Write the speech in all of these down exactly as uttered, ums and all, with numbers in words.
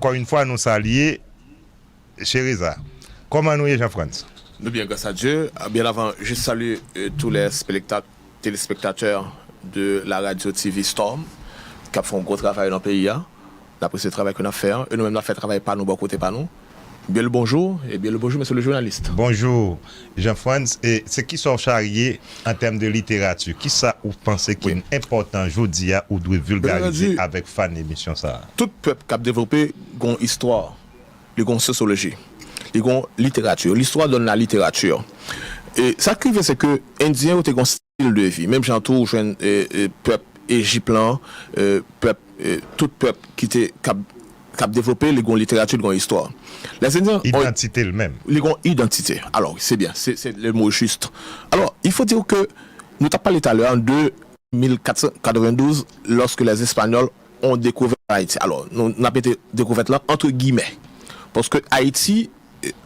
Encore une fois, nous saluer Shereza. Comment nous est, Jean-Frantz? Nous bien, grâce à Dieu. Bien avant, je salue euh, tous les specta- téléspectateurs de la radio T V Storm, qui font un gros travail dans le pays. Hein. D'après ce travail que nous faisons, et nous-mêmes, nous faisons travail par nous, bon côté par nous. Bien le bonjour, et bien le bonjour, monsieur le journaliste. Bonjour, Jean-Frantz. E se ki sa w charye an tèm de literati? Kisa ou panse ki enpòtan jodi a ou dwe vilgarize avèk fan emisyon sa a? Tout pèp k ap devlope gon istwa, li gon sosyoloji, li gon literati. L'histoire donne la littérature. E sa k rive se ke Endyen yo te gon stil de vi. Menm jan tou ou jwenn e, e, pèp Ejip lan, e, pèp, e, tout pèp ki te k ap k ap devlope, li gon literati, li gon istwa. Les Indiens ont Idantite l menm. Li gon idantite. Alors, c'est bien, c'est c'est le mot juste. Alors, il faut dire que nous t'as parlé tout à l'heure de mille quatre cent quatre-vingt-douze, lorsque les Espagnols ont découvert Haïti. Alors, nou n ap mete dekouvèt lan entre guillemets. Paske Ayiti,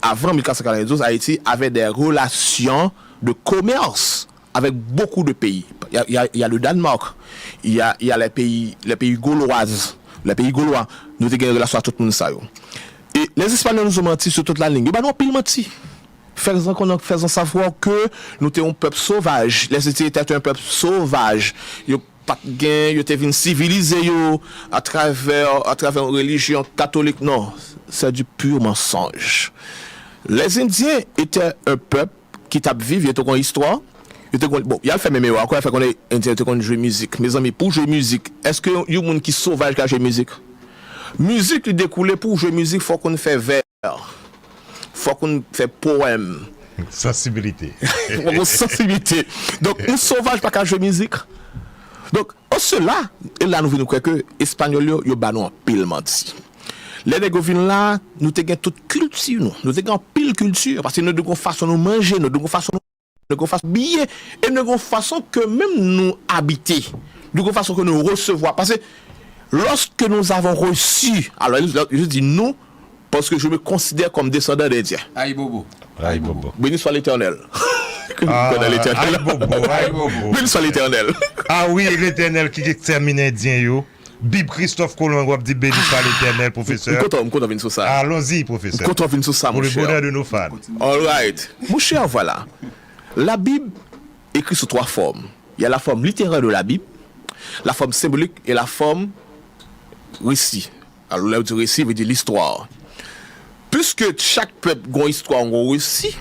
avan mil kat san katrevendouz, Ayiti avait des relations de commerce avec beaucoup de pays. Il y a, il y a, il y a le Danemark, il y a, il y a les pays, les pays gauloises, les pays gaulois. Nou te gen relasyon ak tout moun sa yo. E les Espagnols nous ont menti sur toute la ligne. Yo ba nou anpil manti. Fè zan konnen, fè zan savwa ke nou te yon pèp sovaj. Les Indiens étaient un peuple sauvage. Yo pa t gen, yo te vin sivilize yo atravè atravè yon relijyon katolik. Non, c'est du pur mensonge. Les Indiens étaient un peuple ki t ap viv, yo te konn istwa. Yo te konn, bon, y al fè menm erè ankò, y al fè konnen Endyen yo te konn jwe mizik. Mezanmi, pou jwe mizik, èske yon moun ki sovaj ka jwe mizik? Mizik li dekoule pou jwe mizik, fòk ou konn fè vè, fòk ou konn fè powèm. Sansibilite. Fòk ou sansibilite. Donk, yon sovaj pa ka jwe mizik. Donk, an sela, e la nou vin kwè ke Espanyòl yo, yo ba nou anpil manti. Lè nèg yo vin la, nou te gen tout kilti nou. Nou te gen anpil kilti, paske nou te gon fason nou manje, nou te gon fason nou, nou te gon fason biye, e nou te gon fason ke menm nou abite, nou te gon fason ke nou resevwa. Paske lorsque nous avons reçu, alors je dis nous, parce que je me considère comme descendant d'Indiens. Ayibobo. Ayibobo. Béni soit l'Éternel. Ke nou kwè nan Letènèl. Ayibobo, ayibobo. Béni soit l'Éternel. Ah wi, Letènèl ki ekstèmine Endyen yo. Bib Christophe Colomb w ap di béni soit l'Éternel, pwofesè. M kontan, m kontan vin sou sa. Allons-y, pwofesè. M kontan vin sou sa, Pour le monchè. Bonheur de nos fans. Alright. Monchè, voilà. La Bible écrit sous trois formes. Il y a la forme littéraire de la Bible, la forme symbolique et la forme récit. Alò, lè yo di resi, vle di listwa. Piske chak pèp gon istwa, gon resi,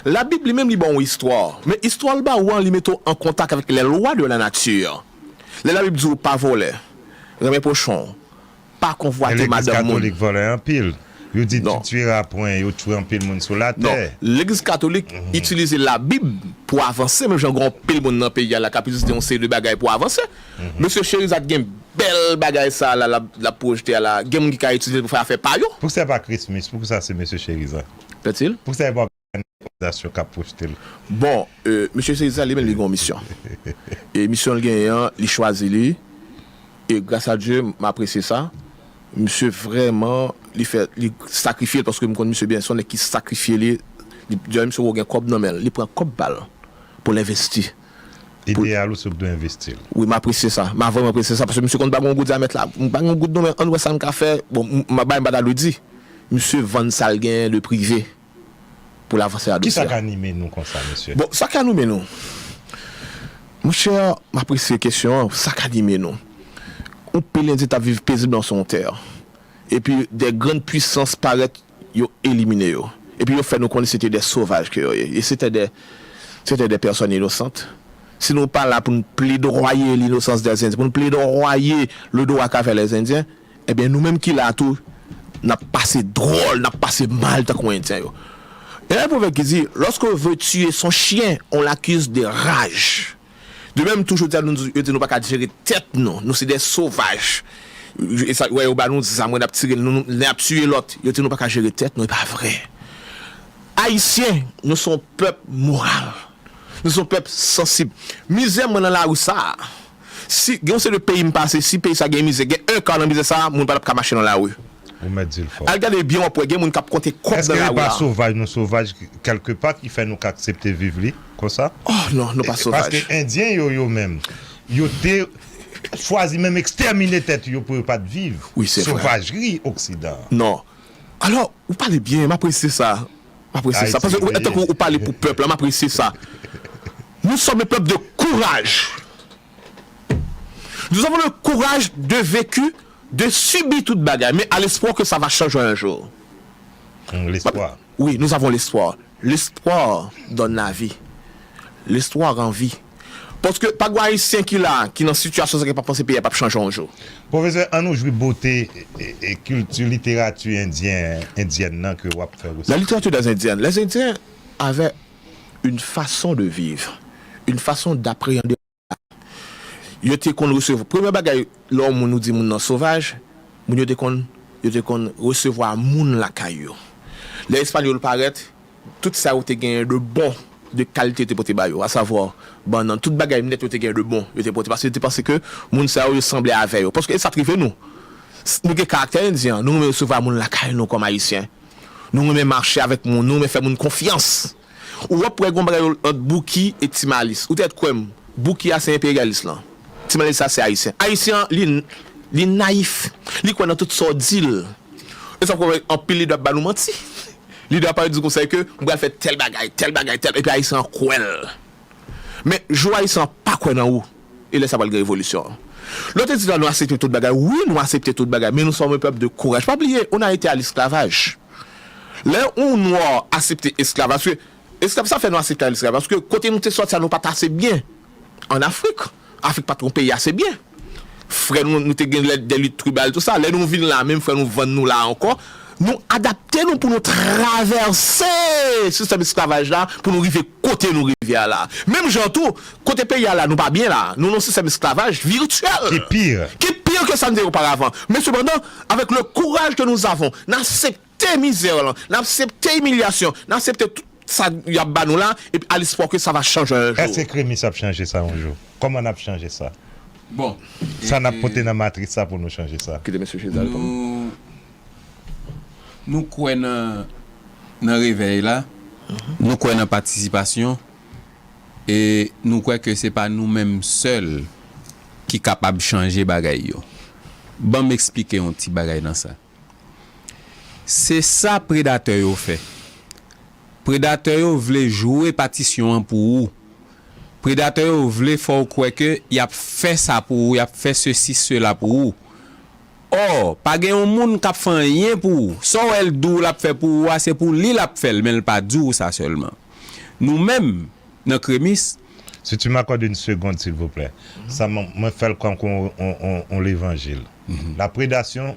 Labib li menm li ba w yon istwa. Men istwa l ba ou an, li mete w an kontak avèk les lois de la nature. Lè Labib di w pa vòlè, renmen pwochen w, pa konvwate madanm moun. Legliz katolik vòlè anpil. Yo di tu tueras point, yo tchwe anpil moun sou latè. Non, legliz katolik itilize Labib pou avanse, menm jan gen anpil moun nan peyi a la k ap itilize yon seri de bagay pou avanse. Mesye Cherizat gen bèl bagay sa la l ap pwojte a la. Gen moun ki ka itilize l pou fè afè pa yo. Poukisa e pa Christmas? Poukisa se mesye Cherizat? Pètil? Poukisa e pa òganizasyon k ap pwojte l? Bon, euh, mesye Cherizat li menm li gen yon misyon. E misyon l genyen an, li chwazi li. E gras a Dye, m apresye sa. Misye vrèman, li fè, li sakrifye l paske m konn misye byen. Se yon nèg ki sakrifye li. Li, dayè misye wè w gen kòb nan men l. Li pran kòb pa l pou l envesti. Ideal ou se w dwe envesti l. Wi, m apresye sa. M a vrèman apresye sa paske misye konn pa gen yon goud a mèt la. M pa gen yon goud non, men ann wè sa n ka fè. Bon, m, m, bagay m pa ta dwe di. Misye vann sa l genyen de prive pou l avanse a dosye a. Kisa k anime nou konsa, mesye? Bon, sa k anime nou? Monchè, m apresye kesyon an. Sa k anime nou? Yon pil Endyen t ap viv pezibman sou yon tè. Epi, de grann pwisans parèt, yo elimine yo. Epi, yo fè nou konnen se te de sovaj ke yo ye. E se te de, se te de pèsòn inosant. Si nou pa la pou n pledwaye linosans dè Endyen, pou n pledwaye le droit qu'avaient les Indiens, ebyen, nou menm ki la tou, n ap pase dwòl, n ap pase mal tankou Endyen yo. Gen yon pwovèb ki di, lorsqu'on veut tuer son chien, on l'accuse de rage. De menm tou, jodi a, nou, yo di nou pa ka jere tèt nou, nou se de sovaj. E sa, wè, yo ba nou zam, wè, n ap tire, nou, nou, n ap tiye lòt. Yo di nou pa ka jere tèt nou, e pa vre. Ayisyen, nou se yon pèp moral. Nou se yon pèp sansib. Mizè mwen nan lari sa a. Si gen yon seri de peyi m pase, si peyi sa gen mizè, gen en ka nan mizè sa a, moun pa t ap ka mache nan lari. Ou mèt di l fò. Al gade byen, w ap wè gen moun k ap konte kòb nan lari la. Èske e pa sovaj, nou sovaj kèlkepa ki fè nou ka aksepte viv li konsa? Oh non, nou pa sovaj. Paske Endyen yo, yo menm, yo de chwazi menm ekstèmine tèt yo pou yo pa t viv Wi, se vre. Sovajri Oksidan. Non. Alò, ou pale byen, m apresye sa. M apresye sa. Paske ou, tankou ou pale pou pèp la, m apresye sa. Nous sommes un peuple de courage. Nous avons le courage de vécu, de subir toute bagaille, mais à l'espoir que ça va changer un jour. Lespwa. Oui, nous avons l'espoir. L'espoir donne la vie. L'espoir en vie. Paske pa gen Ayisyen ki la, ki nan sitiyasyon sa ki pa panse peyi a p ap chanje yon jou. Pwofesè, ann nou jwi bote e, e, e kilti, literati endyen, endyèn nan ke w ap fè resòti. La littérature des Indiens. Les Indiens avaient une façon de vivre, une façon d'appréhender. Yo te konn resevwa. Premye bagay, lè yon moun ou di moun nan sovaj, moun yo te konn yo te konn resevwa moun lakay yo. Lè Espanyòl parèt, tout sa yo te genyen de bon, de kalite yo te pote ba yo, asavwa bannann, tout bagay nèt yo te genyen de bon, yo te pote. Paske yo te panse ke moun sa yo, yo sanble avè yo. Paske e sa t rive nou. S- Nou gen karaktè endyen, nou renmen resevwa moun lakay nou kòm Ayisyen. Nou renmen mache avèk moun, nou renmen fè moun konfyans. Ou ap wè gon bagay ant Bouki e Ti Malis. Ou tèt kwè m, Bouki a se enperyalis lan. Ti Malis sa se Ayisyen. Ayisyen an, li, li nayif. Li kwè nan tout sa w di l. E sa w kwè anpil lidè ap ba nou manti. Lidè ap di konsa ke m pral fè tèl bagay, tèl bagay, tèl. Epi Ayisyen an kwè l. Men jou Ayisyen an pa kwè nan ou, e lè sa pral gen revolisyon. Lè w te di la nou aksepte tout bagay, wi nou aksepte tout bagay, men nous sommes un peuple de courage. Pa bliye, on a été à l'esclavage. Lè yon nwa aksepte esklavaj, paske esklav sa fè nou aksepte esklavaj, paske kote nou te sòti a nou pa t ase byen. An Afrik, Afrik pa t yon peyi ase byen. Frè nou, nou te gen de lit tribal, tout sa. Lè nou vin la, menm frè nou vann nou la ankò, nou adapte nou pou nou travèse sistèm esklavaj la, pou nou rive kote nou rive a la. Menm jan tou, kote peyi a la, nou pa byen la. Nou nan sistèm esklavaj virtyèl. Ki pire. Ki pire ke sa n te ye oparavan. Men sepandan, avec le courage que nous avons, n aksepte mizè lan, n aksepte imilyasyon, n aksepte tout sa y ap ba nou la, epi à l'espoir que ça va changer un jour. Èske Kremis ap chanje sa yon jou? Kòman n ap chanje sa? Bon. Sa n ap pote nan matris sa pou nou chanje sa? Kite mesye Chezal pa m. Nou, nou kwè nan, nan revèy la. Nou kwè nan patisipasyon. E nou kwè ke se pa nou menm sèl ki kapab chanje bagay yo. Ban m eksplike yon ti bagay nan sa. Se sa predatè yo fè. Predatè yo vle jwe patisyon an pou ou. Predatè yo vle fè w kwè ke y ap fè sa pou ou, y ap fè sesi, sela pou ou. Ò, pa gen yon moun k ap fè anyen pou ou. Sa w wè l di w l ap fè pou ou a, se pou li l ap fè l, men l pa di w sa sèlman. Nou menm, nan Kremis, Si tu m'accordes une seconde, s'il vous plaît. Sa, mwen, mwen fè l kòm yon, yon, yon, yon levanjil. La prédation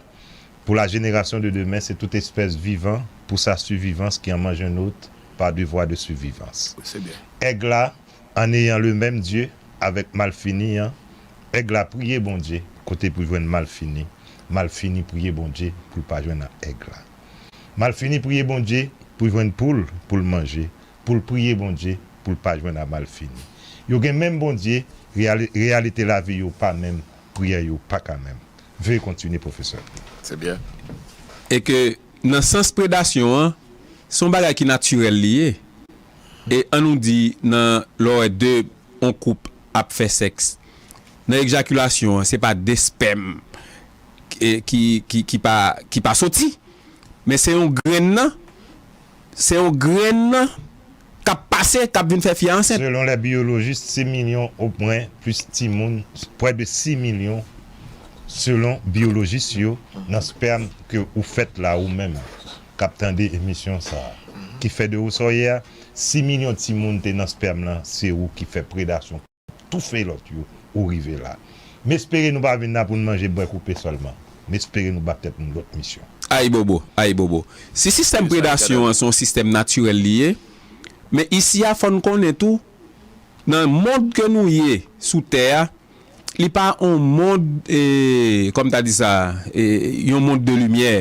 pour la génération de demain, c'est toute espèce vivant pour sa survivance qui en mange un autre par devoir de survivance. Se byen. Èg la, en ayant le même Dieu avec malfini an, èg la priye Bondye kote pou jwenn malfini. Malfini priye Bondye pou l pa jwenn ak èg la. Malfini priye Bondye pou jwenn poul pou l manje, pou l priye Bondye pou l pa jwenn a malfini. Yo gen menm Bondye, reyali- reyalite lavi yo pa menm, priyè yo pa ka menm. Veuillez continuer, professeur. Se byen. E ke nan sans predasyon an, se yon bagay ki natirèl li ye. E ann nou di, nan lè w wè de yon koup ap fè sèks, nan ejakilasyon an, se pa de spèm e ki, ki, ki pa, ki pa soti, men se yon grenn nan, se yon grenn nan k ap pase, k ap vin fè fi a ansent. Selon les biologistes, six millions au moins, plus timoun, près de six millions, selon biolojis yo, nan spèm ke ou fèt la ou menm k ap tande emisyon sa a, ki fè de ou sa w ye a, six millions timoun te nan spèm lan, se ou ki fè predasyon, toufe lòt yo, ou rive la. M espere nou pa vin la pou n manje, bwè, koupe sèlman. M espere nou ba tèt nou lòt misyon. Ayibobo, ayibobo. Si sistèm predasyon an se yon sistèm natirèl li ye, men isi a fò n konnen tou, nan mond ke nou ye sou tè a, li pa yon mond, e, kòm ta di sa, e, yon mond de limyè.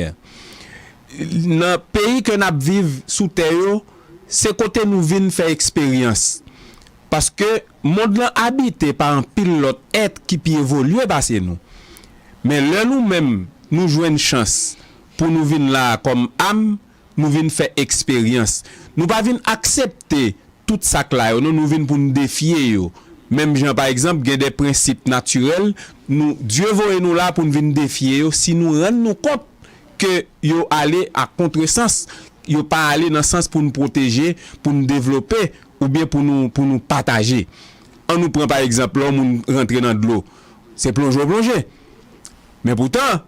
Nan peyi ke n ap viv sou tè yo, se kote nou vin fè eksperyans. Paske mond lan abite pa anpil lòt èt ki pi evolye pase nou. Men lè nou menm, nou jwenn chans pou nou vin la a kòm am, nou vin fè eksperyans. Nou pa vin aksepte tout sa k la yo, non, nou vin pou n defye yo. Menm jan, pa egzanp, gen de prensip natirèl, nou, Dye voye nou la pou n vin defye yo si nou rann nou kont ke yo ale a kontresans, yo pa ale nan sans pou n pwoteje, pou n devlope, oubyen pou nou, pou nou pataje. An nou pran, pa egzanp, lè yon moun rantre nan dlo, se plonje w plonje. Men poutan,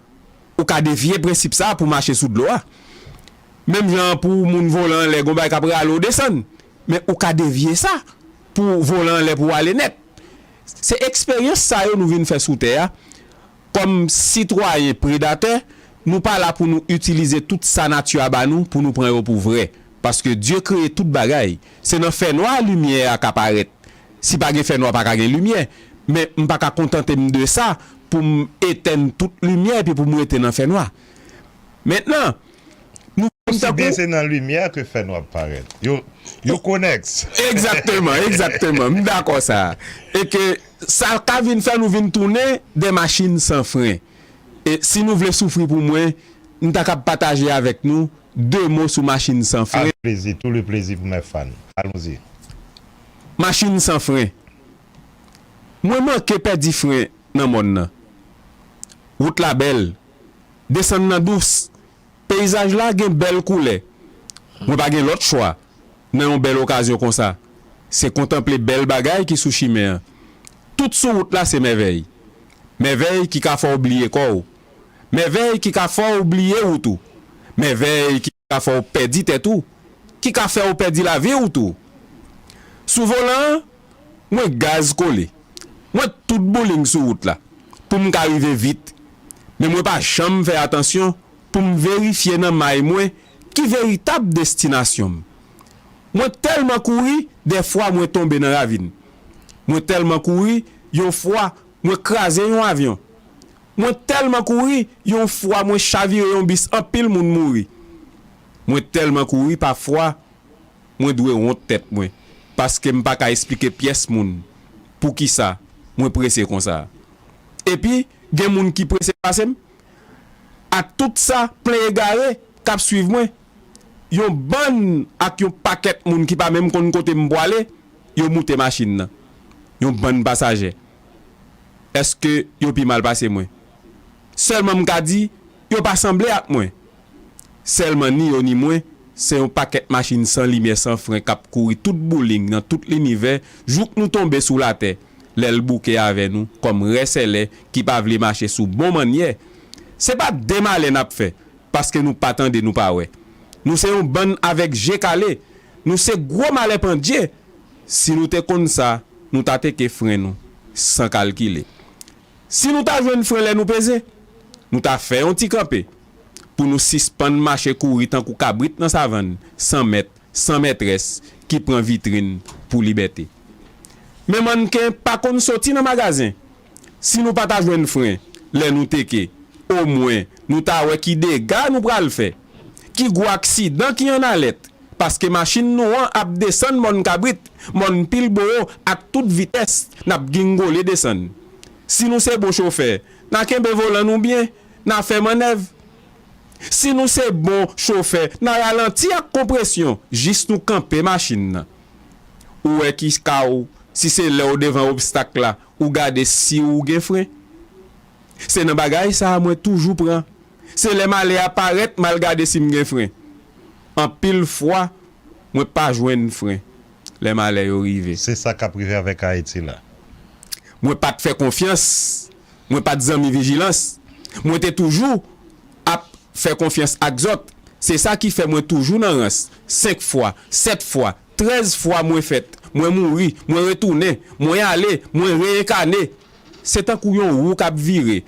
ou ka devye prensip sa a pou mache sou dlo a. Menm jan pou moun vole anlè, gon bagay k ap rale w desann. Men ou ka devye sa pou vole anlè pou w ale nèt. Se eksperyans sa yo nou vin fè sou tè a. Kòm sitwayen predatè, nou pa la pou nou itilize tout sa nati a ba nou pou nou pran yo pou vrè. Paske Dye kreye tout bagay. Se nan fènwa limyè a ka parèt. Si pa gen fènwa, pa ka gen limyè. Men m pa ka kontante m de sa pou m etenn tout limyè epi pou m rete nan fènwa. Mentnan, nou menm tankou. Osi byen se nan limyè ke fènwa ap parèt. Yo, yo konèks. Egzakteman, egzakteman. M dakò sa. E ke sa ka vin fè nou vin tounen de machin san fren. E si nou vle soufri pou mwen, m ta kab pataje avèk nou de mo sou machin san fren. Avec plaisir, tout le plaisir pour mes fans. Allons-y. Machin san fren. Mwen manke pèdi fren nan mòn nan. Wout la bèl. Desann nan dous. Peyizaj la gen bèl koulè. Mwen pa gen lòt chwa nan yon bèl okazyon konsa. Se kontanple bèl bagay ki sou chimen an. Tout sou wout la se mèvèy. Mèvèy ki ka fè w bliye kò w. Mèvèy ki ka fè w bliye wout ou. Mèvèy ki ka fè w pèdi tèt ou. Ki ka fè w pèdi lavi w tou. Sou volan an, mwen gaz kole. Mwen tout bouling sou wout la pou m ka rive vit. Men mwen pa janm fè atansyon pou m verifye nan may mwen ki veritab destinasyon m. Mwen tèlman kouri, dèfwa mwen tonbe nan ravin. Mwen tèlman kouri, yon fwa, mwen kraze yon avyon. Mwen tèlman kouri, yon fwa mwen chavire yon bis, anpil moun mouri. Mwen tèlman kouri, pafwa, mwen dwe wont tèt mwen, paske m pa ka esplike pyès moun poukisa mwen prese konsa. Epi, gen moun ki prese pase m, ak tout sa, plen egare k ap swiv mwen. Yon bann ak yon pakèt moun ki pa menm konn kote m pwale, yo moute machin nan. Yon bann pasaje. Èske yo pi mal pase mwen? Sèlman m ka di, yo pa sanble ak mwen. Sèlman ni yo ni mwen, se yon pakèt machin san limyè, san fren k ap kouri tout bouling nan tout linivè, jouk nou tonbe sou latè, lè l bouke avè nou, kòm rès èlè ki pa vle mache sou bon mannyè. Se pa de malè n ap fè, paske nou pa tande, nou pa wè. Nou se yon bann avèg je kale. Nou se gwo malèpandye. Si nou te konn sa, nou ta teke fren nou, san kalkile. Si nou ta jwenn fren lè nou peze, nou ta fè yon ti kanpe pou nou sispann mache kouri tankou kabrit nan savann, san mèt, san mètrès, ki pran vitrin pou libète. Men mannken pa konn soti nan magazen. Si nou pa ta jwenn fren lè nou teke, omwen nou ta wè ki dega nou pral fè, ki gwo aksidan ki annalèt, paske machin nou an ap desann Mòn Kabrit, Mòn Pilbowo ak tout vitès, n ap gingole desann. Si nou se bon chofè, n a kenbe volan nou byen, n a fè mannèv. Si nou se bon chofè, n a ralanti ak konpresyon jis nou kanpe machin nan. Ou wè ki ka w, si se lè w devan obstak la, ou gade si ou gen fren. Se nan bagay sa a mwen toujou pran. Se lè malè a parèt, m al gade si m gen fren. Anpil fwa, mwen pa jwenn fren lè malè yo rive. Se sa k ap rive avèk Ayiti la. Mwen pa t fè konfyans. Mwen pa t zanmi vijilans. Mwen te toujou ap fè konfyans ak zòt. Se sa ki fè mwen toujou nan rans. Senk fwa, sèt fwa, trèz fwa mwen fèt. Mwen mouri, mwen retounen, mwen ale, mwen reyekane. Se tankou yon wou k ap vire.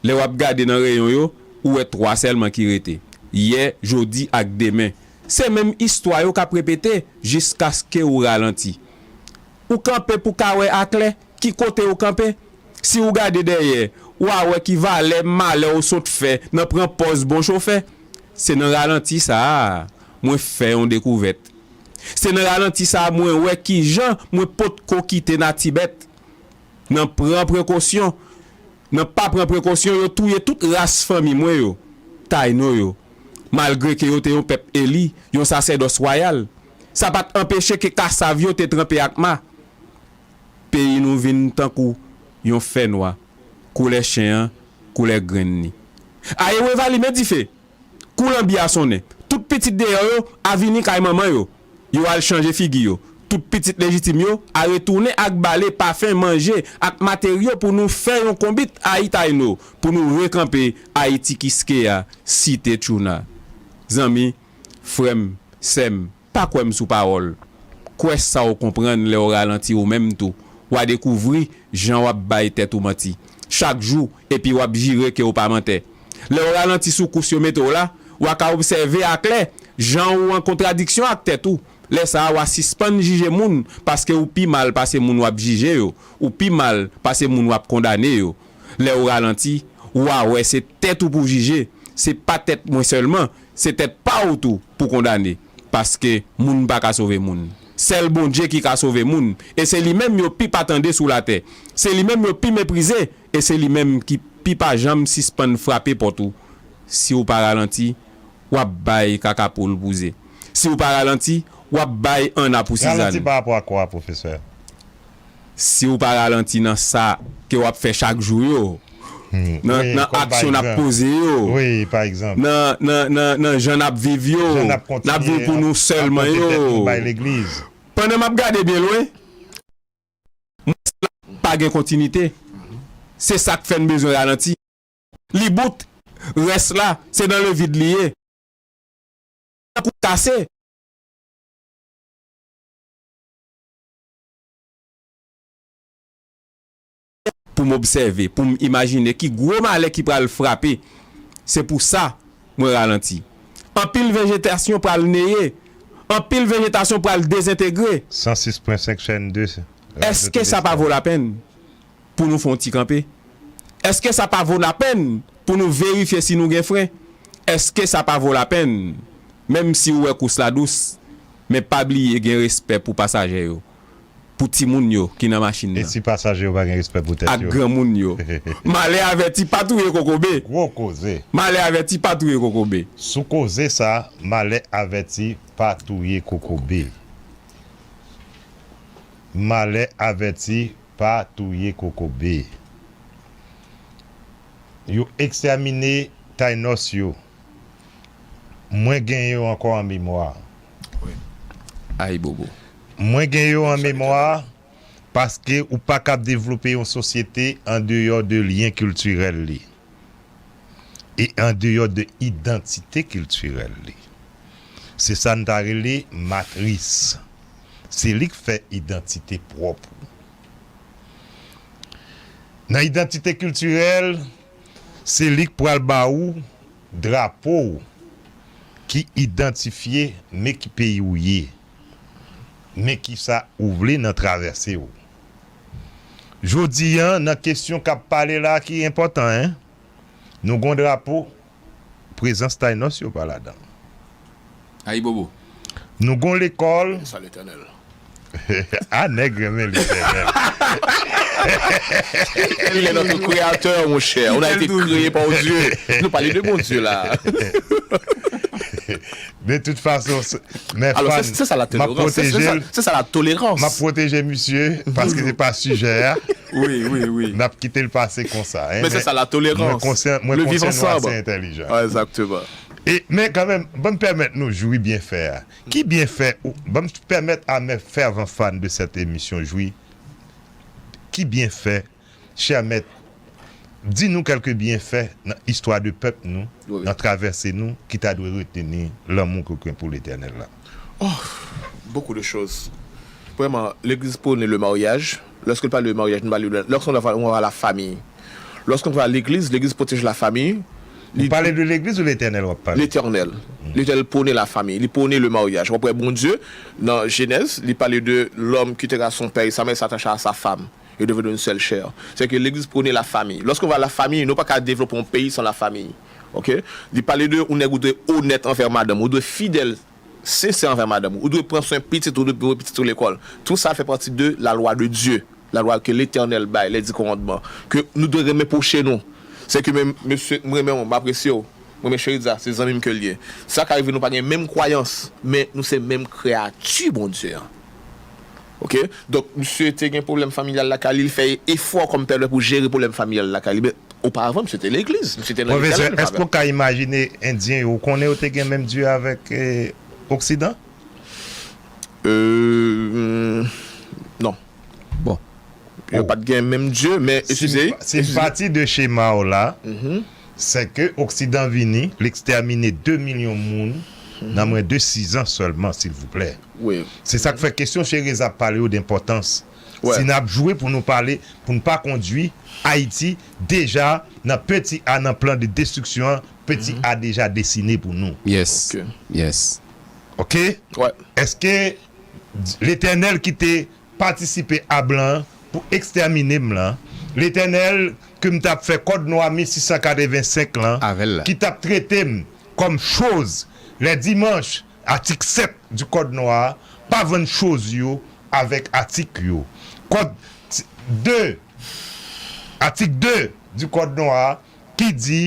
Lè w ap gade nan reyon yo, ou wè twa sèlman ki rete. Yè, jodi ak demen. Se menm istwa yo k ap repete jiskaske ou ralanti. Ou kanpe pou ka wè aklè ki kote ou kanpe. Si ou gade dèyè, w a wè ki valè malè ou sot fè nan pran pòz bon chofè. Se nan ralanti sa a mwen fè yon dekouvèt. Se nan ralanti sa a mwen wè kijan mwen potko kite nati bèt. Nan pran prekosyon, nan pa pran prekosyon, yo touye tout ras fanmi mwen yo, Tayno yo. Malgre ke yo te yon pèp eli, yon sasèdòs wayal, sa pa t anpeche ke kasav yo te tranpe ak ma. peyi nou vin tankou yon fènwa, koulè chen an, koulè grenn li. Aye Weva limen dife, kou lanbi a sonnen. Tout pitit deyò yo a vini kay manman yo. Yo al chanje figi yo. Tout pitit lejitim yo a retounen ak bale, pafen, manje, ak materyo pou nou fè yon konbit Ayi Tayno, pou nou rekanpe Ayiti Kiskeya, site Tchouna. Zanmi, frè m, sè m, pa kwè m sou pawòl. Kwè sa w konprann lè w ralanti ou menm tou. W a dekouvri jan w ap bay tèt ou manti. Chak jou, epi w ap jire ke w pa mantè. Lè w ralanti sou kous yo mete w la, w a ka obsève aklè jan ou an kontradiksyon ak tèt ou. Lè sa a, w a sispann jije moun, paske ou pi mal pase moun w ap jije yo, ou pi mal pase moun w ap kondane yo. Lè w ralanti, w a wè se tèt ou pou jije, se pa tèt mwen sèlman, se tèt pa w tou pou kondane, paske moun pa ka sove moun. Sèl Bondye ki ka sove moun, e se li menm yo pi pa tande sou latè. Se li menm yo pi meprize, e se li menm ki pi pa janm sispann frape pòt ou. Si w pa ralanti, w ap bay kaka poul bouze. Si w pa ralanti, w ap bay anna pou sizann. Ralanti pa rapò a kwa, pwofesè? Si w pa ralanti nan sa ke w ap fè chak jou yo, nan, nan aksyon n ap poze yo, nan, nan, nan, nan jan n ap viv yo, n ap viv pou nou sèlman yo. Pandan m ap gade byen lwen, mwen la pa gen kontinite. Se sa k fè n bezwen ralanti. Li bout, rès la, se nan levid li ye. Tankou kase. Pou m obsève, pou m imajine ki gwo malè ki pral frape. Se pou sa, mwen ralanti. Anpil vejetasyon pral neye. Anpil vejetasyon pral dezentegre. San sis pwen senk chèn de. Èske sa pa vo lapenn pou nou fè yon ti kanpe? Èske sa pa vo lapenn pou nou verifye si nou gen fren? Èske sa pa vo lapenn, menm si w wè kous la dous, men pa bliye gen respè pou pasaje yo, pou timoun yo ki nan machin nan, e si pasaje yo pa gen respè pou tèt yo, ak granmoun yo? Malè avèti pa touye kokobe. Gwo koze. Malè avèti pa touye kokobe. Sou koze sa, malè avèti pa touye kokobe. Malè avèti pa touye kokobe. Yo ekstèmine Taïnos yo. Mwen gen yo ankò an memwa. Ayibobo. Mwen gen yo an memwa paske ou pa kab devlope yon sosyete andeyò de lyen kiltirèl li e andeyò de idantite kiltirèl li. Se sa n ta rele matris. Se li k fè idantite pwòp ou. Nan idantite kiltirèl, se li k pral ba ou drapo w ki idantifye men ki peyi w ye, men kisa ou vle nan travèse w. Jodi a, nan kesyon k ap pale la ki enpòtan, en, nou gon drapo, prezans Taïnos yo pa ladan. Ayibobo. Nou gon lekòl. Sa Letènèl. A, nèg renmen Letènèl. Il est notre créateur, mon cher. On a été créé par Dieu. Nou pale de Bondye la. De tout fason, men fan, m ap pwoteje l. Se sa la tolerans. M ap pwoteje misye, paske se pa sijè a. Wi, wi, wi. N ap kite l pase konsa, en. Men se sa la tolerans. Mwen konsyan, mwen konsyan nou ase entèlijan. Egzakteman. E, men kanmenm, ban m pèmèt nou jwi byenfè a. Ki byenfè ou, ban m pèmèt à mes fervents fans de cette émission jwi. Ki byenfè, chè mèt, di nou kèlke byenfè nan istwa de pèp nou, nan travèse nou, ki ta dwe reteni lanmou ke w gen pou Letènèl la. Oh, beaucoup de choses. Premyèman, legliz pwone le maryaj. Lorsqu'il parle de mariage, nou pale de, lorsqu'on va, on va à la famille. Lorsqu'on va à l'église, l'église protège la famille. Ou pale de legliz ou Letènèl w ap pale? Letènèl. Letènèl pwone la famille. Li pwone le maryaj. W ap wè Bondye, nan Jenèz, li pale de l'homme quittera son père et sa mère, s'attachera à sa femme. Yo devenu une seule chair. Se ke legliz pwone la famille. Lorsqu'on va à la famille, nou pa ka devlope yon peyi san la famille. Oke? Li pale de yon nèg ou dwe onèt anvè madanm, ou dwe fidèl, sensè anvè madanm, ou dwe pran swen pitit, ou dwe voye pitit ou lekòl. Tout sa fè pati de la loi de Dieu, la loi que l'Éternel bay, les dix commandements, ke nou dwe renmen pwoche nou. Se ke men, mesye, m renmen w, m apresye w. Mwen, men Sheritza, se zanmi m ke l ye. Sa ka rive nou pa gen menm kwayans, men nou se menm kreyati Bondye an. Ok? Donk, misye te gen pwoblèm familyal lakay li, li fè efò kòm pè dwè pou jere pwoblèm familyal lakay li. Men, oparavan, misye te legliz, misye te nan legliz. Pwofesè, èske w ka imajine Endyen yo, ou konnen yo te gen menm Dye avèk eh, Oksidan? Euh, non. Bon. Yo pa t gen menm Dye, men, eskize, si m pati de chema w la, se ke Oksidan vini, l ekstèmine de milyon moun nan mwen de sizan sèlman, silvouplè. Wi. Se sa k fè kesyon Chereza ap pale yo d enpòtans. Si n ap jwe pou nou pale, pou n pa kondui Ayiti deja nan peti A, nan plan de destriksyon an, peti A deja desine pou nou. Yes. Yes. Ok? Èske Letènèl ki te patisipe a blan an pou ekstèmine m lan, Letènèl ke m t ap fè kòd nwa mil sis san katrevensenk lan, ki t ap trete m kòm choz, lè dimanch, atik sèt di kòd nwa a, pa vann choz yo avèk atik yo. Kòd de, atik de di kòd nwa a ki di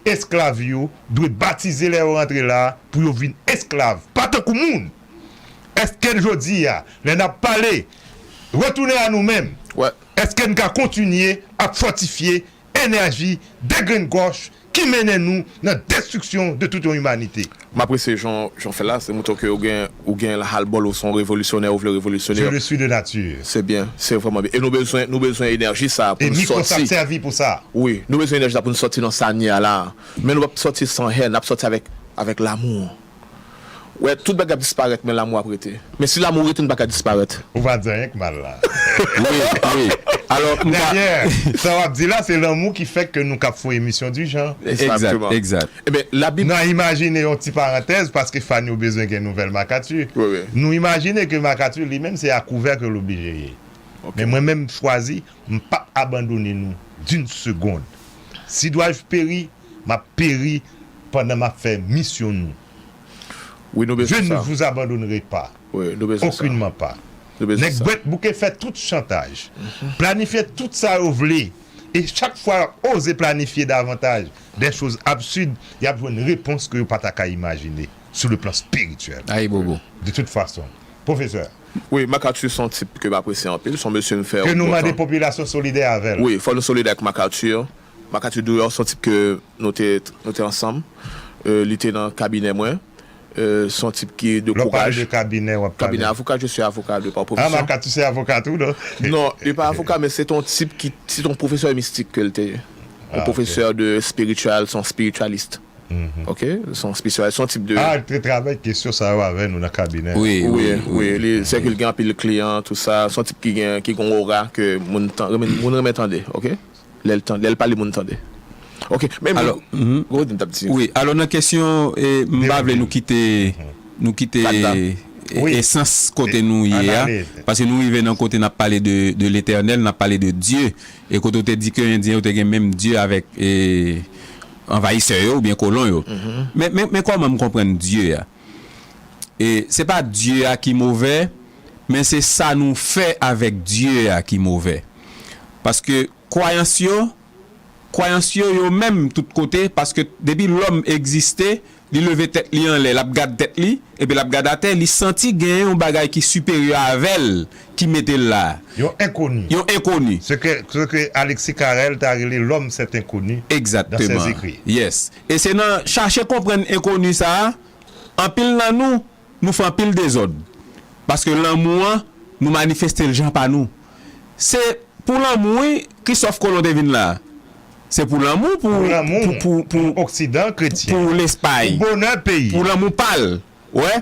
esklav yo dwe batize lè yo rantre la pou yo vin esklav, pa tankou moun. Èske jodi a, lè n ap pale, retounen a nou menm, èske n ka kontinye ap fòtifye enèji degrengòch ki mennen nou nan destriksyon de tout yon imanite? M apresye jan, jan w fè la, se montre ke ou gen, ou gen halbòl, ou se yon revolisyonè, ou vle revolisyone. Je le suis de nature. Se byen, se vrèman byen. E nou bezwen, nou bezwen enèji sa a pou nou sòti. E mikwo sa ap sèvi pou sa. Wi, nou bezwen enèji sa pou nou sòti nan sa n ye a la. Men nou p ap sòti san hèn, n ap sòti avèk, avèk lanmou. Wè, tout bagay ap disparèt, men lanmou ap rete. Men si lanmou rete, nou pa ka disparèt. Ou pa di anyen k mal la. Wi, wi. Alò, m pa Dayè, sa w ap di la, se lanmou ki fè ke nou k ap fè yon emisyon di jan. Egzakteman. Egzak. Ebyen, Labib. Nou imajine yon ti parantèz, paske fan yo bezwen gen nouvèl Makati. Wi, wi. Nou imajine ke Makati li menm, se a kouvè ke l oblije ye. Ok. Men mwen menm, m chwazi, m p ap abandone nou d'une seconde. Si dois-je périr, m ap peri pandan m ap fè misyon nou. Wi, nou bezwen sa. Je ne vous abandonnerai pas. Wi, nou bezwen sa. Aucunement pas. Nou bezwen sa. Nèg bwèt bouke fè tout chantaj, planifye tout sa yo vle, e chak fwa y ap oze planifye davantaj des choses absurdes, y ap jwenn repons ke yo pa ta ka imajine sou le plan spirityèl. Ayibobo. De toute façon, pwofesè. Wi, MacArthur se yon tip ke m apresye anpil, se yon mesye m fè. Ke nou mande popilasyon solidè avè l. Wi, fò nou solidè ak MacArthur. MacArthur Durand se yon tip ke nou te, nou te ansanm. Euh, li te nan kabinè mwen. Euh, se yon tip ki de kouraj. Lè w pale de kabinè, w ap pale. Kabinè avoka, je suis avocat de par profession. Ah, MacArthur se avoka tou, non? Non, li pa avoka, men se te yon tip ki, se te yon pwofesè mistik ke l te ye. Yon pwofesè de spiritual, se yon spiritualist. Ok? Se yon spiritualist, se yon tip de. Ah, li te travay kesyon sa yo avè nou nan kabinè. Wi, wi, wi. Li, se ke l gen anpil kliyan, tou sa. Se yon tip ki gen, ki gen yon aura ke moun tan-, renmen, moun renmen tande, ok? Lè l tan-, lè l pale, moun tande. Ok, men, alò, mhm. Gwo di m t ap di. Wi, alò nan kesyon, eh, m pa vle nou kite, nou kite, eh, esans kote nou ye a, paske nou rive nan kote n ap pale de, de Letènèl, n ap pale de Dye, e kote w te di ke Endyen yo te gen menm Dye avèk, eh, anvayisè yo oubyen kolon yo. Men, men, men kòman m konprann Dye a? E se pa Dye a ki movè, men se sa nou fè avèk Dye a ki movè. Paske kwayans yo, kwayans yo, yo menm tout kote, paske depi lòm egziste, li leve tèt li anlè, l ap gad tèt li, epi l ap gad atè, li santi gen yon bagay ki siperyè avè l ki mete l la. Yon enkoni. Yon enkoni. Ce que, ce que Alexis Carrel ta rele l'homme, c'est inconnu dans ses écrits. Egzakteman. Yes. E se nan chache konprann enkoni sa a, anpil nan nou, nou fè anpil dezòd. Paske lanmou an, nou manifeste l jan pa nou. Se pou lanmou, wi, Kristòf Kolon te vin la. Se pou lanmou, pou, pou lanmou, pou, pou, pou Oksidan kretyen, pou Lespay, pou bonè peyi, pou lanmou pa l. Wè,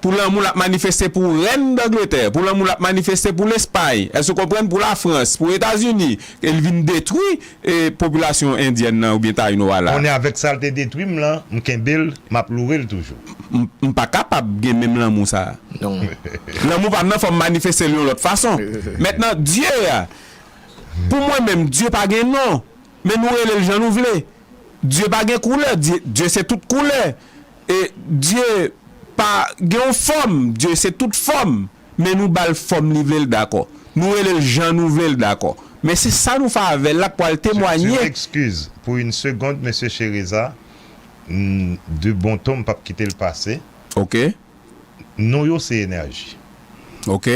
pou lanmou l ap manifeste pou rèn Dangletè, pou lanmou l ap manifeste pou Lespay. Èske w konprann? Pou Lafrans, pou Etazini. E l vin detwi, e, popilasyon endyèn nan oubyen tayino a la. Konnen avèk sa l te detwi m lan, m kenbe l, m ap loure l toujou. M, m pa kapab gen menm lanmou sa a. Non. Lanmou pa m nan, fò m manifeste l yon lòt fason. Mentnan, Dye a, pou mwen menm, Dye pa gen non, men nou rele l jan nou vle. Dye pa gen koulè, Dye, Dye se tout koulè. E Dye pa gen yon fòm, Dye se tout fòm, men nou ba l fòm li vle l dakò. Nou rele l jan nou vle l dakò. Men se sa nou fè avè l la k pral temwanye. Je, je m'excuse pour une seconde, mesye Chereza. Mm, de bon ton, m p ap kite l pase. Ok. Non yo se enèji. Ok.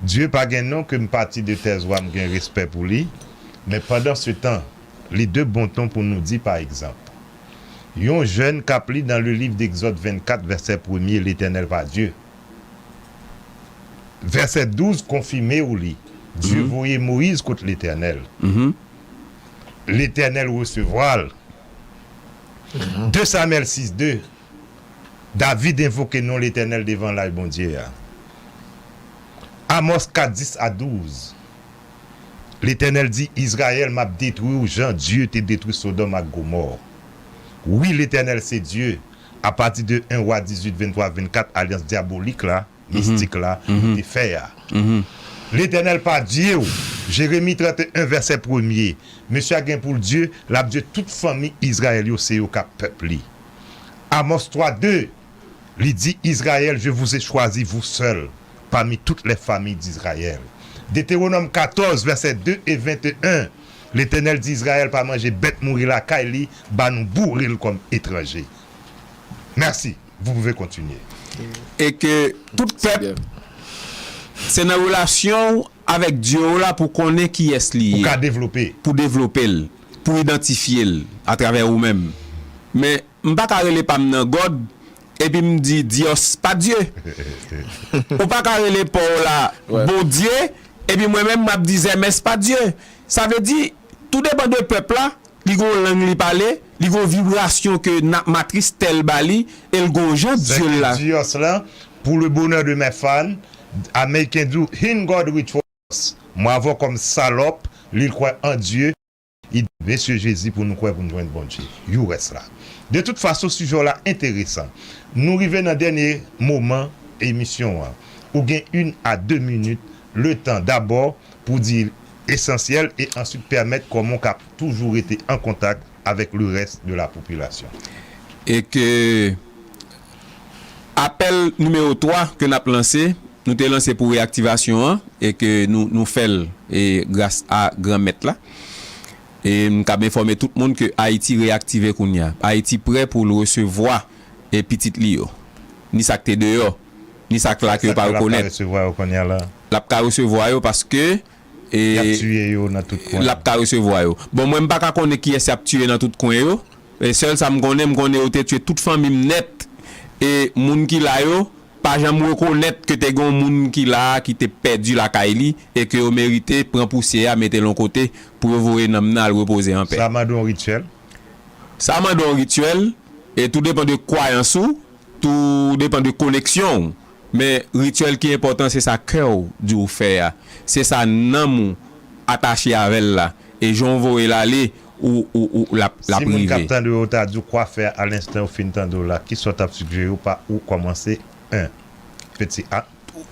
Dye pa gen non, ke m pati de tèz wa, m gen respè pou li. Men pandan se tan, li de bon ton pou nou di, pa egzanp, yon jèn k ap li dans le livre d'Exode vennkat, vèsè premye, Letènèl pa Dye. Vèsè douz konfime w li. Dye voye Moyiz kot Letènèl. Letènèl resevwa l. De Samyèl sis de, David envoke non Letènèl devan lay Bondye a. Amòs kat, dis a douz, Letènèl di, Izrayèl, m ap detwi w jan Dye te detwi Sodòm ak Gomò. Wi, Letènèl se Dye. Apati de en Wa dizuit, venntwa, vennkat, alyans dyabolik la, mistik la, nou te fè a. Letènèl pa Dye w. Jeremi trannteyen, vèsè premye. Mesye a gen pou l Dye, l ap Dye tout fanmi Izrayèl yo, se yo k ap pèp li. Amòs twa de, li di, Izrayèl, je vous ai choisi, vous seul, parmi toutes les familles d'Israël. Detewonòm katòz, vèsè de e venteyen, Letènèl di, Izrayèl pa manje bèt mouri lakay li, ba nou boure l kòm etranje. Mèsi. Vous pouvez continuer. E ke tout pèp, se nan relasyon w avèk Dye w la pou konnen kiyès li ye. Pou ka devlope. Pou devlope l, pou idantifye l atravè ou menm. Men, m pa ka rele pa m nan God, epi m di Dios pa Dye. Ou pa ka rele pa w la Bondye, epi mwen menm m ap di Zèmès pa Dye. Sa vle di, tou depan de pèp la, li gon lang li pale, li gon vibrasyon ke na-, matris tèl ba li, e l gon jan Dye l la. Dios la, pour le bonheur de mes fans, Ameriken di w, In God we trust. Mwen avè w kòm salòp, li l kwè an Dye, li di, Mesye Jezi, pou nou kwè, pou nou jwenn Bondye. You rest la. De tout fason, sijè w la enteresan. Nou rive nan dènye moman emisyon an. Ou gen une à deux minutes, le tan dabò pou di esansyèl e answit pèmèt kòman w ka toujou rete an kontak avèk le rès de la popilasyon. E ke apèl nimewo twa ke n ap lanse, nou te lanse pou reyaktivasyon an, e ke nou, nou fè l, e gras a Granmèt la. E m kab enfòme tout moun ke Ayiti reyaktive kounye a. Ayiti prè pou l resevwa, e pitit li yo. Ni sa k te deyò, ni sa k la ke yo pa rekonèt. Sa ke l ap ka resevwa yo kounye a la? L ap ka resevwa yo paske, e, y ap tiye yo nan tout kwen. L ap ka resevwa yo. Bon, mwen, m pa ka konnen kiyès y ap tiye nan tout kwen yo. E sèl sa m konnen, m konnen yo te tiye tout fanmi m nèt. E moun ki la yo, pa janm rekonèt ke te gen yon moun ki la a ki te pèdi lakay li e ke yo merite pran pousyè a, mete l yon kote pou yo voye nanm nan al repoze anpè. Sa mande yon rityèl? Sa mande yon rityèl, e tou depan de kwayans ou, tou depan de koneksyon w. Men rityèl ki enpòtan, se sa kè w di w fè a. Se sa nanm ou atache avè l la. E jan w voye l ale, ou, ou, ou, l ap, l ap rive. Si moun k ap tande w yo ta di w kwa fè a, alenstan yo fin tande w la, kisa w t ap sigjere yo pa ou kòmanse? En. Peti A.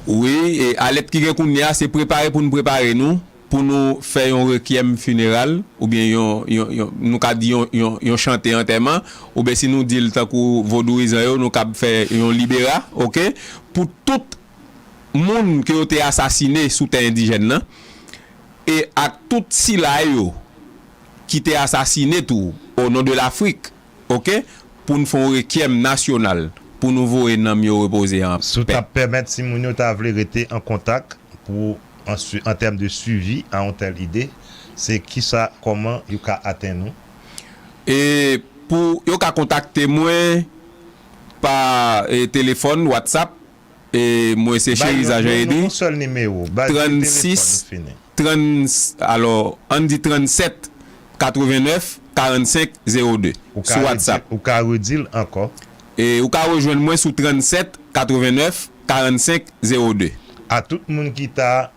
Wi, e alèt ki gen kounye a, se prepare pou n prepare nou, pou nou fè yon rekyèm fineral, oubyen yon, yon, yon, nou ka di yon, yon, yon chante antèman, oubyen si nou di l tankou vodouyizan yo, nou kab fè yon libera, oke? Pou tout moun ke yo te asasine sou tè endijèn nan, e ak tout sila yo ki te asasine tou, o non de Lafrik, oke, pou n fè yon rekyèm nasyonal, pou nou voye nanm yo repoze an pè. Si w t ap pèmèt, si moun yo ta vle rete an kontak pou, an sui-, an tèm de suivi a yon tèl ide, se kisa, kòman yo ka atenn ou? E pou yo ka kontakte mwen pa, e, telefòn, WhatsApp, e mwen se Cheriza Jean Eddy. Bay non, non, non, yon sèl nimewo. Bay telefòn, nou fini. Trann-, alò, ann di trannsèt katrevennèf karannsenk zewo de sou WhatsApp. Ou ka redi-, ou ka redi l ankò. E ou ka rejwenn mwen sou trannsèt katrevennèf karannsenk zewo de. A tout moun ki ta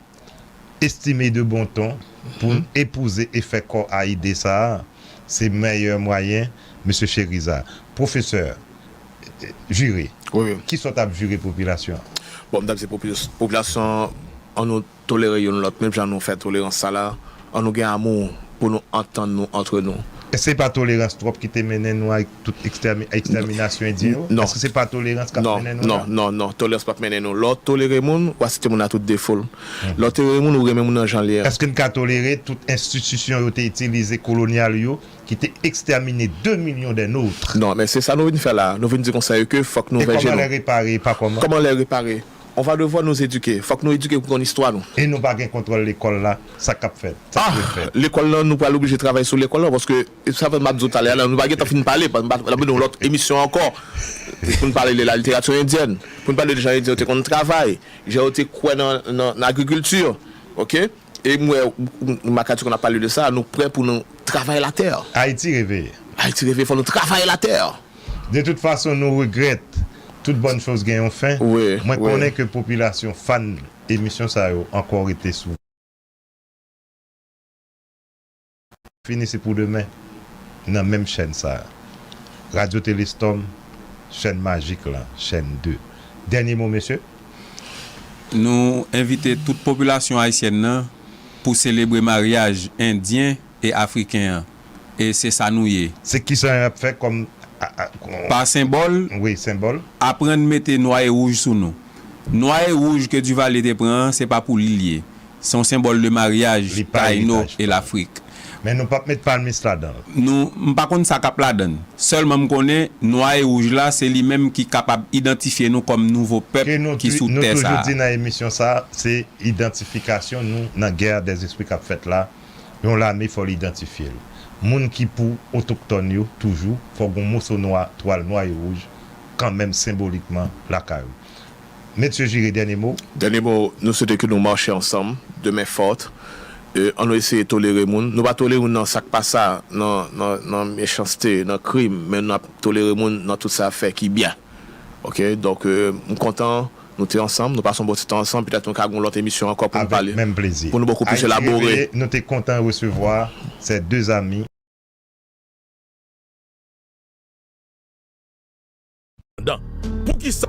estime de bon ton pou n epouze e fè kò a ide sa a, se mèyè mwayen, mesye Cheriza. Pwofesè, jire. Wi, wi. Kisa w t ap jire popilasyon an? Bon, m t ap di popilas-, popilasyon an, ann nou tolere youn lòt, menm jan nou fè tolerans sa la, ann nou gen amou pou nou antann nou antre nou. Èske se pa tolerans twòp ki te mennen nou a tout ekstèmi-, ekstèminasyon endyen yo? Non. Èske se pa tolerans k ap mennen nou la? Non, non, non. Tolerans p ap mennen nou. Lè w tolere moun, w asepte moun nan tout defo l. Lè w tolere moun, ou renmen moun nan jan l ye a. Èske n ka tolere tout enstitisyon yo te itilize kolonyal yo, ki te ekstèmine de milyon de nòt? Non, men se sa nou vin fè la. Nou vin di konsa yo ke fòk nou veye je nou. E kòman lè repare, pa kòman? Kòman lè repare? on va devoir nous éduquer. Fòk nou edike pou konn istwa nou. E nou pa gen kontwòl lekòl la, sa k ap fèt, sa k dwe fèt. Lekòl lan, nou pral oblije travay sou lekòl lan, paske sa fè m ap di w talè a la, nou pa gentan fin pale, n ap mennen yon lòt emisyon ankò pou n pale de la literati endyèn, pou n pale de jan endyen yo te konn travay, jan yo te kwè nan, nan, nan agrikilti, oke? E m wè, m ap ka di kon ap pale de sa, nou prè pou nou travay latè. Ayiti reveye. Ayiti reveye, fò nou travay latè. De tout fason, nou regrèt. Tout bòn choz gen yon fen. Wi, Mwen wi. Konnen ke popilasyon fan emisyon sa yo ankò rete sou. Fini se pou demen. Nan menm chèn sa a. Radyo Telestorm, chèn majik la, chèn de. Dènye mo, mesye? Nou envite tout popilasyon ayisyèn nan pou selebre maryaj endyen e afriken an. E se sa nou ye. Se kisa y ap fè kòm a- a- Pa senbòl, wi, senbòl? Aprann mete nwa e wouj sou nou. Nwa e wouj ke Duvalier te pran an, se pa pou li l ye. Se yon senbòl de maryaj Li pa Tayino eritaj e pa. Lafrik. Men nou p ap met palmis ladan l. Nou, m pa konn sa k ap ladan l. Sèlman m konnen, nwa e wouj la, se li menm ki kapab idantifye nou kòm nouvo pèp Ke nou ki tou- sou nou tè sa toujou a. Di nan emisyon sa a, se idantifikasyon nou nan gè dèzespri k ap fèt la. Yon lame, fò l idantifye l. Moun ki pou otoktòn yo, toujou, fò gen yon moso nwa, twal nwa e wouj, kanmenm senbolikman, lakay ou. Mesye Jire, dènye mo? Dènye mo, nou swete ke nou mache ansanm, de men fòt. E, ann nou eseye tolere moun. Nou pa tolere moun nan sa k pa sa, nan, nan, nan mechanste, nan krim, men n ap tolere moun nan tout sa fè ki byen. Oke? Donk, e, m kontan, nou te ansanm, nou pase yon bon ti tan ansanm, petèt nou ka gen yon lòt emisyon ankò pou nou pale. Avèk menm plezi. Pou nou bokou plis elabore. Reveye, nou te kontan resevwa ces deux amis. Poukisa